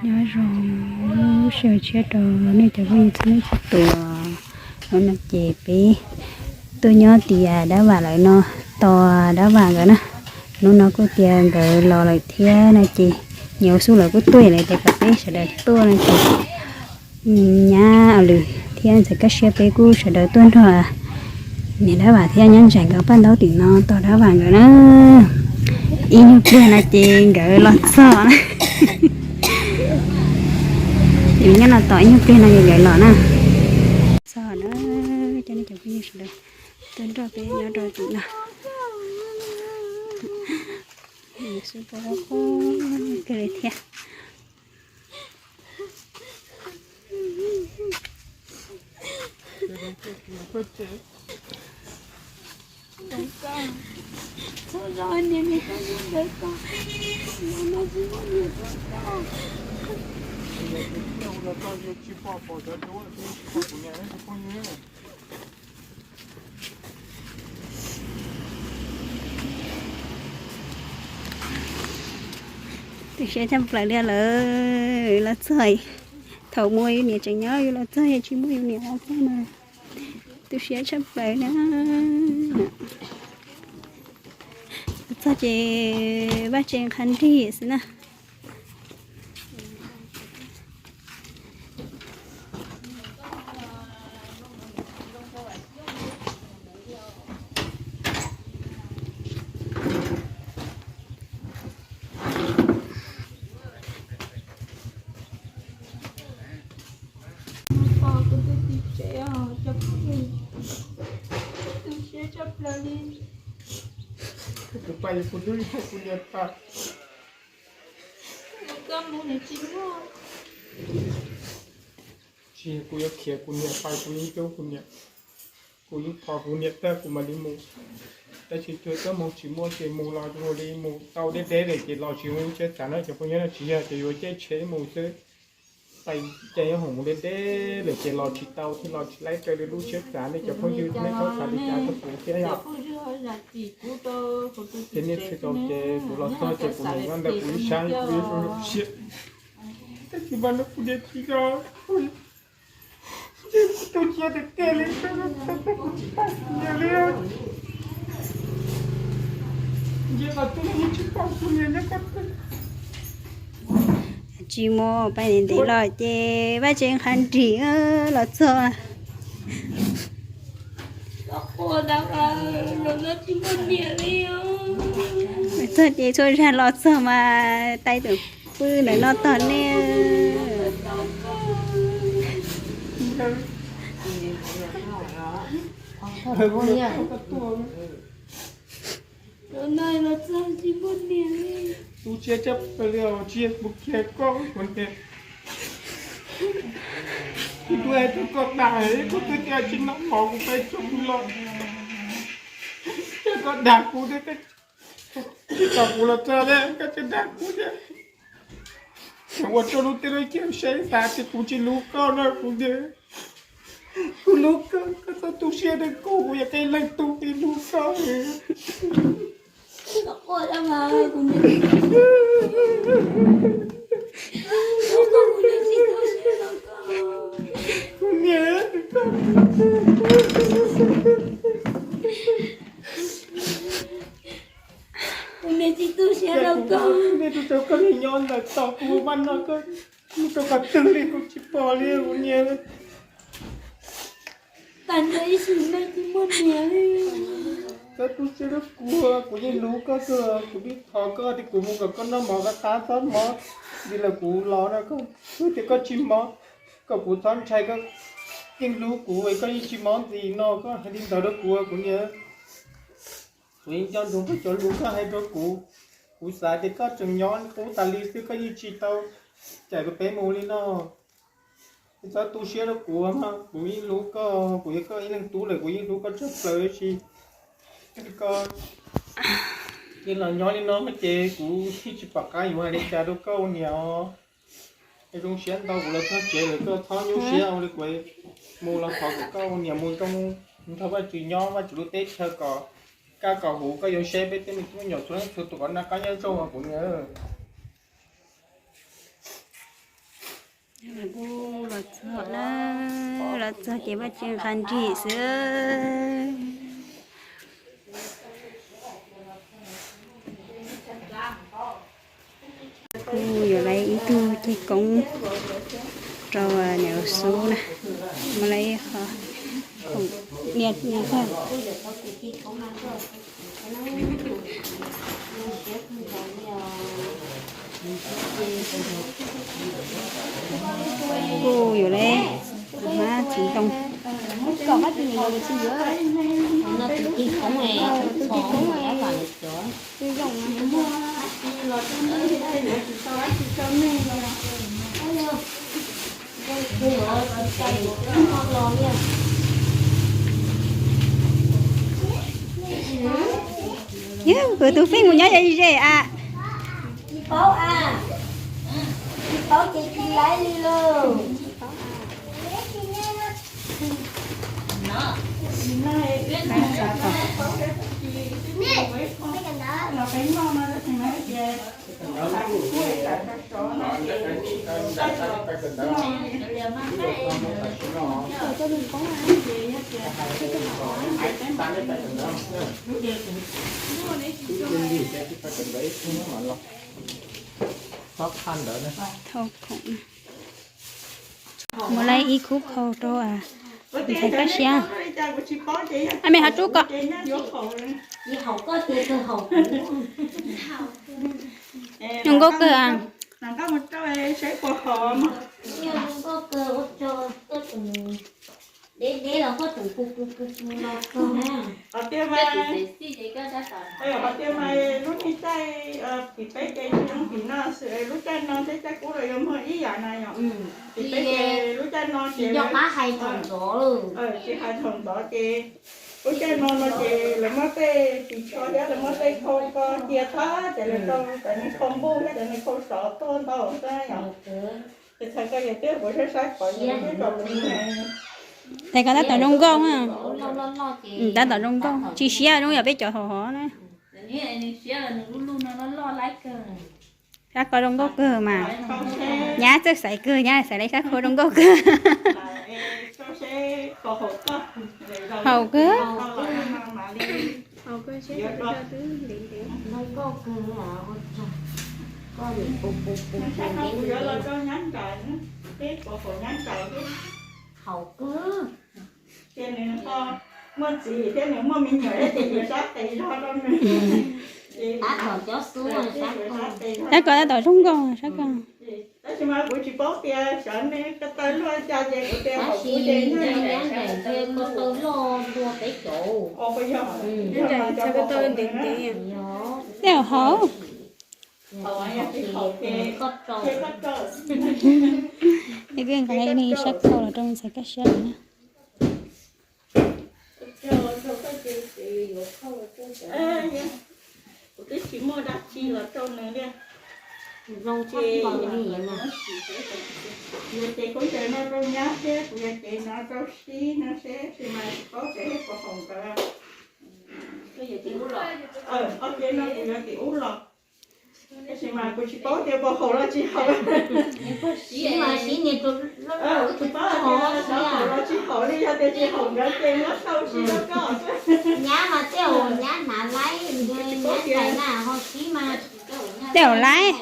Nyob zoo lub sij hawm tshiab rau nej cov phooj ywg txhua leej txhua tus. Hnub no ces peb tuaj nyob tias dab vam lawv no, tos dab vam nkawd na. Hnub no kuj tias nkawd los lawm thiab no ces nyias ua xub lawv kuj tuaj, lawv tias kom peb sawv daws tuaj no ces nyab Lwm thiab ntxhais Kaj Siab peb kuj sawv daws tuaj nrog niam dab vam thiab nyab Ntsaim nkawd paj ntaub tim no tos dab vam nkawd na. Ib nyuag pliag no ces nkawd los txog na. Ces nyob no tos ib nyuag pliag no ces nkawd los na. Txog na, cov nej cov phooj ywg sawv daws tuaj nrog peb nyob rau tim no. Xub pab kawg li thiab. Tu siab tshaj plaws li lawm, los txog thaum muaj yus niam tseem nyob, yus los txog yus tsis muaj yus niam los txog na. Tu siab tshaj plaws na. Los txog ces vaj tse qha nrig xwb na. Kuv pais kuv twb ib tug kuv niam pais. Tsis, kuv yuav khiav kuv niam pais, kuv yeej coj kuv niam, kuv yeej thov kuv niam tag kuv mam li mus. Tab sis tuag txoj hmoo tsis muaj ces mus los mus li mus tau deb deb lawm ces los tsis ua lub tsheb txav no cov phooj ywg, no tsis yog ces yuav caij tsheb mus xwb. Pais caij nyob hoom mus deb deb lawm ces los tsis tau thiab los tsis laib raws li lub tsheb txav ne cov phooj ywg, nej txhob xav li cas rau kuv thiab yom. Ces nej tsis tau ces kuv los txog ces kuv mus nyob ntawm kuv ib sab kuv ib siab. Tab sis mas no kuv niam tsis yog, kuv tu siab tiag tiag li, kuv tsis pom kuv niam li. Nce qhov twg los yeej tsis pom kuv niam nyob qhov twg. Tsis mus, pais ntev ntev los ces vaj tse qha nrig los txog. Txog ces txhua zag los txog mas tais tus pw ntawm no tos nej. Tu siab tshaj plaws li os, tsis yog kuv kiag koj, kuv tias, kuv hais rau koj dag, kuv twb tias tsis noj mov kuv pais tso kuv los, ces koj dag kuv thiab, tsis kom kuv los txog thiab koj tseem dag kuv thiab. Ua rau lub teb lub chaw saib xav tias kuv tsis hlub koj no kuv tias, kuv hlub koj, koj txhob tu siab rau kuv, kuv yog qee leej tub kuv hlub koj. Kuv niam tsis tu siab rau koj, niam tu rau koj li nyob ntawm tos kuv vaj no koj mus rau qhov twg li kuv tsis pom li kuv niam. Tag nrho ib sim neej tsis muaj niam li. Koj tu siab rau kuv, kuv yeej hlub koj kawg, kuv yeej thov koj tias kuv mus kom koj noj mov qab qab txhob mob, vim lawm kuv los no koj twb tias koj tsis mob, kom kuv txhob ntshai, koj yeej hlub kuv es koj yeej tsis mob ntxiv no, koj hais li ntawd rau kuv, kuv niam. Kuv yeej nco ntsoov koj cov lus koj hais rau kuv. Kuv xav tias koj tseem nyob qub tas li xwb, koj yeej tsis tau cais kuv peb mus li no. Koj txhob tu siab rau kuv, kuv yeej hlub koj, kuv yog koj ib leeg tub lawm, kuv yeej hlub koj tshaj plaws tab sis koj yeej los nyob li no ces kuv yeej tsis pom qab yuav hais li cas rau koj ua niam os. Es zoo siab ntau kuv los txog tsev lawm, koj txhob nyuaj siab ua li kuv mus los thov kom koj ua niam mus zoo nrog Vajtswv nyob, Vajtswv lub teb chaws kom kaj kom huv, koj yuav saib peb tej me tub me nyuam txhua leej txhua tus kom noj qab nyob zoo os kuv niam. Kuj los txog na, los txog ces vaj tse nqa nrim xwb. Kuj yuav lawv ib tug ceg koob rau niam xub na, muab lawv ib qho khoom niaj niaj tag. Kuj yuav lawv hmab txiv ntoo. Yog kuv tus feej mus nyob ze ze a. Tsis paub a, tsis paub ces tsis laiv li lauj. Thau khoom. Muab lawv ib khub khau rau ntxhais Kab Siab. Ab, me ho rub kom. Zoo nkauj kawg. Qhov tias mas, qhov tias mas lub niag caij tim peb ces zoo tim no xwb, lub caij no thiab caij kub los yuav muag ib yam na yom. Tim peb ces lub caij no ces, tsis hais thaum ntxov ces, lub caij no no ces lawv muab tej ris tsho thiab lawv muab tej khau ko cia thab ces lawv rau cov niag khau npuj thiab cov niag khau sov tuaj ntau xwb yom. Ces txhais ko yog twb puas saib saib qhov yog twb rau kuv. Txhais ko tab tom zoo nkauj na. Tab tom zoo nkauj, tsis siab zoo yam peb cov hauv hov na. Sab ko zoo nkauj kawg mas. Nyab txawj xaiv kawg, nyab xaiv lawv sab ko zoo nkauj kawg. Haum kawg. Haum kawg. Muaj txiv thiab nws muaj me nyuam thiab ces yuav sab tes zog rau nws. Sab ko tab tom zoo nkauj sab ko. Tab sis mas kuv tsis paub tias xyov nej ko taw luaj cas ces kuv tias haum kuv ces nyab nraim ko taw loj dua peb cov. Tej haum. Ib pliag nqa ib sab khau los rau ntxhais Kab Siab na. Kuv twb tsis muaj dab tsi los rau nws li. Zoo ces yuav cev khaub ncaws no rau nyab thiab kuv yuav cev no rau Sib no seb, tab sis mas tsis paub tias puas haum nkawd. Ob cev no kuv yuav tim ub los. Tab sis mas kuv tsis paub tias puas haum los tsis haum. Tsis paub tias xyov haum los tsis haum li, yog tias tsis haum nkawd ces muab sau Sib rau koj. Nyab mas tej zaum nyab hnav laib, nyab tais na ho Sib mas. Tej zaum laib,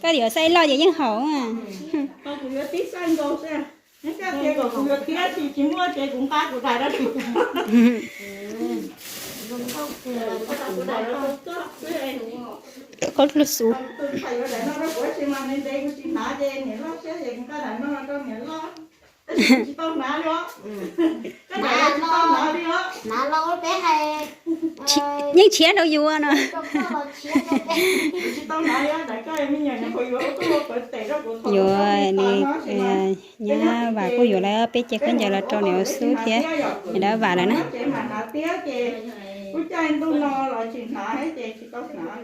koj yuav xaij loj ces yeej haum. Kuv yuav tib xaij nkaus xwb. Koj tias kom kuv yuav thiab, tsis muaj ces kuv nqa kuv daim rau. Qhov lus xub. Tus ntxhais yuav daim no rau kuv, tab sis mas ntev ntev kuv tsis hnav ces niam loj siab ces kuv nqa daim no rau niam loj. Tab sis kuv tsis tau hnav li os. Koj daim no tsis tau hnav li os. Hnav los peb hais. Yeej tshiab rau yus no. Kuv tsis tau hnav li os, daim koj me nyuam nyuam qhuav yuav ua tuaj ua pawv tes rau kuv thaum yuav nyab Vam kuj yuav lawv peb cev khaub ncaws los rau niam xub thiab niam dab Vam lawm na. Ces mam hnav tiag ces lub caij ntuj no los tsis hnav thiab ces tsis tau hnav.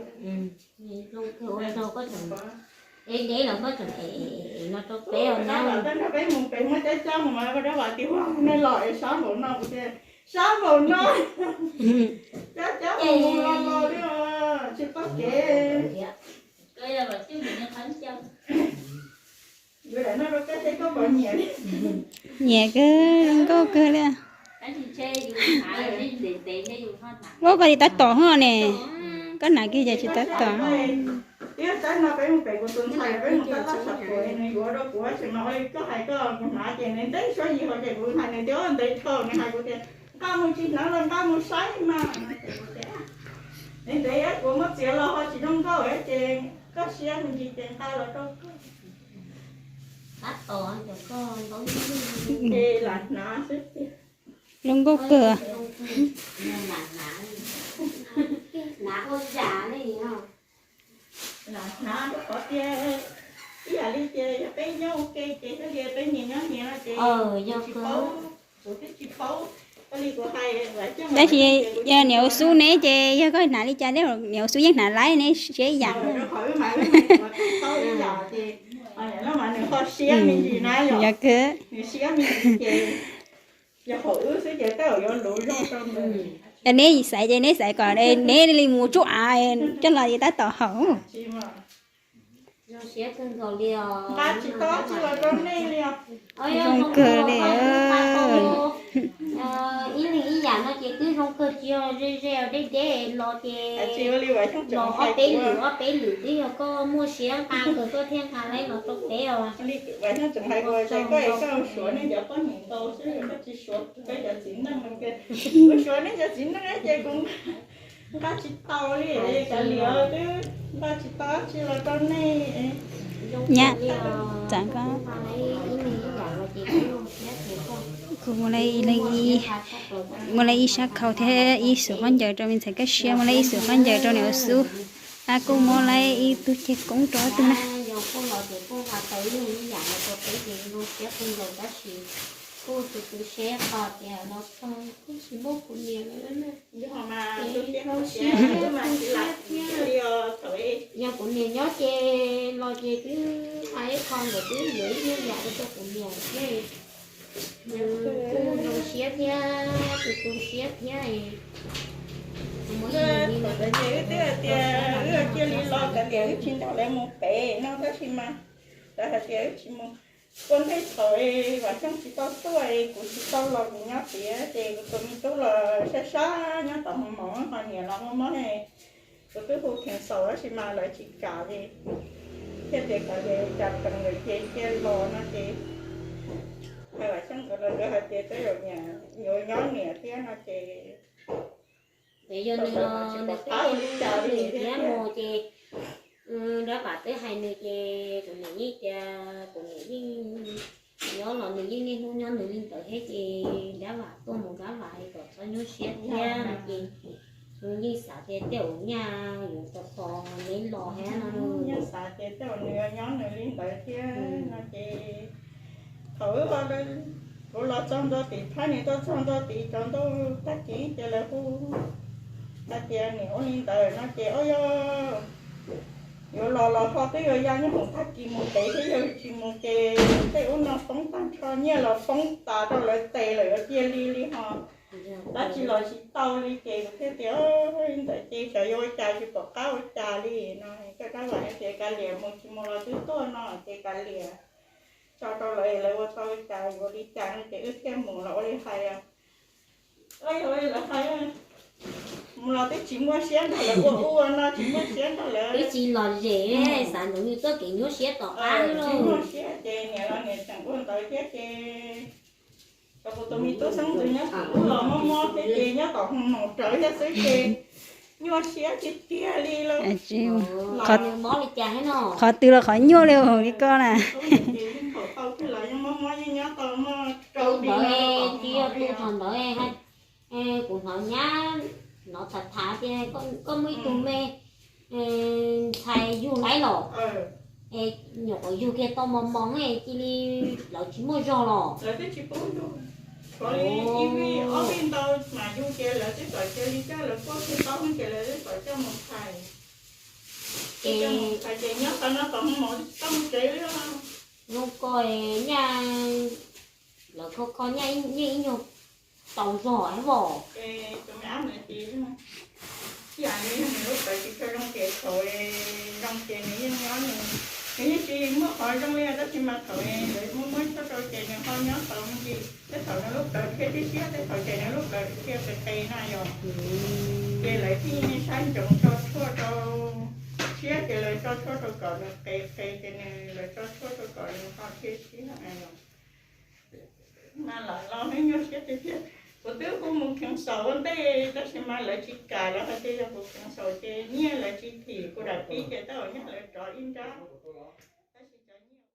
Dab Vam tuaj nrog peb mus pem muab cab cab mus mas dab Vam tias ua nej los es sab npaum no, kuv tias sab npaum no. Cab cab mus mus los los li os, tsis paub kev. Yuav daim no Nyiam kawg, nkauj kawg li. Nkauj koj li tab tom hos ne, koj hnav kiag ces tsis tab tom. Twb yog tsaib no peb mus pem kuv tus ntxhais peb mus tab laj sab kuv nws yuav rau kuv tseem no ua li koj hais koj kuv hnav ces nws ntev suab yim hos ces kuv hais nws tias ntev dhau nws hais kuv tias nqa mus tsis hnav los nqa mus saib mas. Ntev ntev kuv muab txiav los ho tsis zoo nkauj ces koj siab me ntsis ces nqa los rau koj. Ces lam hnav xwb tiag. Zoo nkauj kawg. Lam hnav rau qhov tias ib yam li ces yog peb nyob ua ke ces yog li peb nyias nyob nyias no ces yog tsis paub, kuv twb tsis paub. Tab sis yog niam ua xub neb ces yog koj hnav li cas niam ua xub yeej hnav laib neb siab ib yam. Rau qhov wb mas wb mas kuv paub ib yam ces nws ho siab me ntsis na yom. Yog kawg. Nws siab me ntsis ces yog hauv wb xwb ces tej zaum yuav luv zoo rau nws. Yog neb xaiv ces neb xaiv kom neb li mus tsuj av coj los tab tom haum. Nqa tsis tau tsis los rau nej li os. Zoo kawg li. Ib leeg ib yam no ces twb zoo kawg, tsis yog ze ze deb deb los ces los ob peb lwm ob peb lwm twb yog koj muaj siab nqa kawg koj thiaj nqa laib los rau peb os. Vam Xyooj tseem hais kuv tias koj es koj suav nej cov poj niam ntau xwb koj tsis suav peb cov txiv neej no. Kuv suav nej cov txiv neej ces kuv nqa tsis tau li, kav liam twb nqa tsis tau dab tsi los rau nej. Nyab, kuv mus, muab laib ib sab khau thiab ib xub khaub ncaws rau me ntxhais Kaj Siab, muab laib ib xub khaub ncaws rau niam ua xub, ab kuj muab laib ib tug ceg koob rau ob tug na. Kuj tu tu siab qhov tias los txog kuj tsis muaj kuv niam lawm na. Ces zoo siab thiab li os. Yog kuv niam nyob ces los ces twb hais ib qho nkawd twb yuav ib nyuag yam rau kuv niam thiab. Kuj zoo siab thiab tu tu siab thiab. Thaum ntawd ces wb twb hais tias wb cia li los kav liam wb tsis nrog lawv mus pem no tab sis mas lawv hais tias wb tsis mus. Kuj ntej thaum Vam Xyooj tsis tau tuaj es kuv tsis tau los kuv nyob tiav ces kuv tus me tub los sab sab nyob tom hoo mom ho niam los muaj mob, kuv twb hu kheev xaus tab sis mas lawv tsis kam li, thiaj tias kav liam cas peem lawm ces cia los no ces hais Vam Xyooj nkawd los nkawd hais tias tej zaum yuav nyob niam thiab no ces yog nws los nws twb ua li cas li thiab mus ces dab vam twb hais nws ces kuv niam yeej tias kuv niam yeej nyob los nws yeej niaj hnub nyob nws li ntawd thiab ces dab vam tuaj mus dab vam hais kom txhob nyuaj siab thiab no ces nws yeej xav tias tej zaum nyaj yuav tau tos neb los thiab no. Yeej xav tias tej zaum nws yuav nyob nws li ntawd thiab no ces thaum wb ho kuv los txog ntua tim thab nws tuaj txog ntua tim cov ntuj tag kis ces lawv hu hais tias niam ua li ntawd no ces o yog yuav los los ho twb yuav ya nyob hoom tag kis mus pem thiab yog tsis mus ces tej ub no poob tag nrho nyiaj los poob tas rau lawv tes lawm yuav cia li li ho dab tsi los tsis tau li ces kuv thiaj tias li ntawd ces xyov yuav ua cas tsis pom qab ua cas li no. Koj dab vam hais tias kav liam mus tsis mus los twb tuaj no ces kav liam tso rau lawv lawv ua tau li cas yuav li cas no ces wb thiaj mus los ua li hais mus los twb tsis muaj siab nrog lawv ua ua no tsis muaj siab nrog lawv. Twb tsis los zem xav ntawd nws txoj kev nyuaj siab tom qab tsis muaj siab ces niam los niam tseem ua ntawd thiab ces cov kuv tus me tub xeeb ntxwv nyob tim ub los mob mob thiab ces nyob tom hoo mom rawv thiab xwb ces nyuaj siab tiag tiag li lauj. Qhov twg los qhov nyuaj li li koj na. Thaum tau twg los yeej mob mob yeej nyob tau muaj rau hli no. Thaum ntawd kuv hnov nyab hnov tham tham tias koj muaj ib tug me ntxhais yug laib los, nyuam qhuav yug kiag tau mos mos cia li lawv tsis muaj zog los. Lawv twb tsis pub yug, tshuav li ib vij ob vij ntau mas yug ces lawv twb txawm cia li coj lawv kuaj tsis tau ces lawv twb txawm coj mus thais. Ces coj mus thais ces nyob tau no tom hoo mom tsis tau mus tsev li. Zoo ko nyaj lawv kho kho nyaj yeej ib nyuag tau zog vos. Ib yam li nws lub tawv tsis tshua zoo ces thaum zoo ces nws yeej nyob nws, nws yeej tsis muaj qhov zoo li tab sis mas thaum lawv Ces nws ho nyob tau me ntsis, tej thaum nws lub plawv thiaj siab siab, tej thaum ces nws lub plawv thiaj qe qe na yom. Ces lawv thiaj saib ntsoov tso tshuaj rau, siab ces lawv tso tshuaj rau kom nws qe qe ces nws, lawv tso tshuaj rau kom nws ho thiaj siab na yom. Mas lam los hnub nyuaj siab tiag tiag. Kuv twb hu mus kheev xaus ua ntej tab sis mas lawv tsis kam, lawv hais tias yog kuv kheev xaus ces nyiaj lawv tsis thim kuv daim pib ces tab sis nyiaj lawv rov ib nrab.